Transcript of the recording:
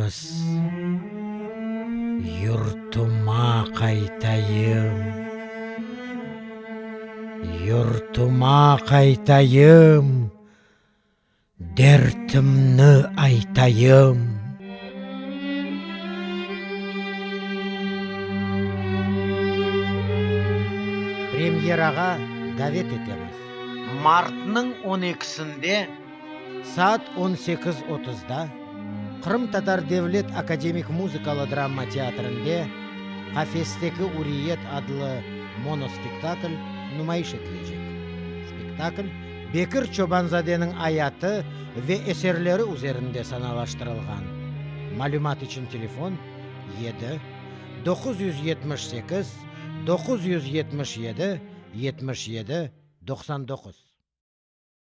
Yalıñız yurtuma qaytayım, Yurtuma qaytayım, dertimni aytayım. Premyerağa davet etemiz. Martnıñ on ekisinde. Saat on sekiz otuzda Qırımtatar devlet akademik muzıkalı drama teatrinde Qafesteki üriyet adlı monospektakl numayış etilecek. Spektakl Bekir Çobanzadeniñ ayatı ve eserleri üzerinde sanalaştırılğan. Malümat içün telefon, 7 978 977 77 99.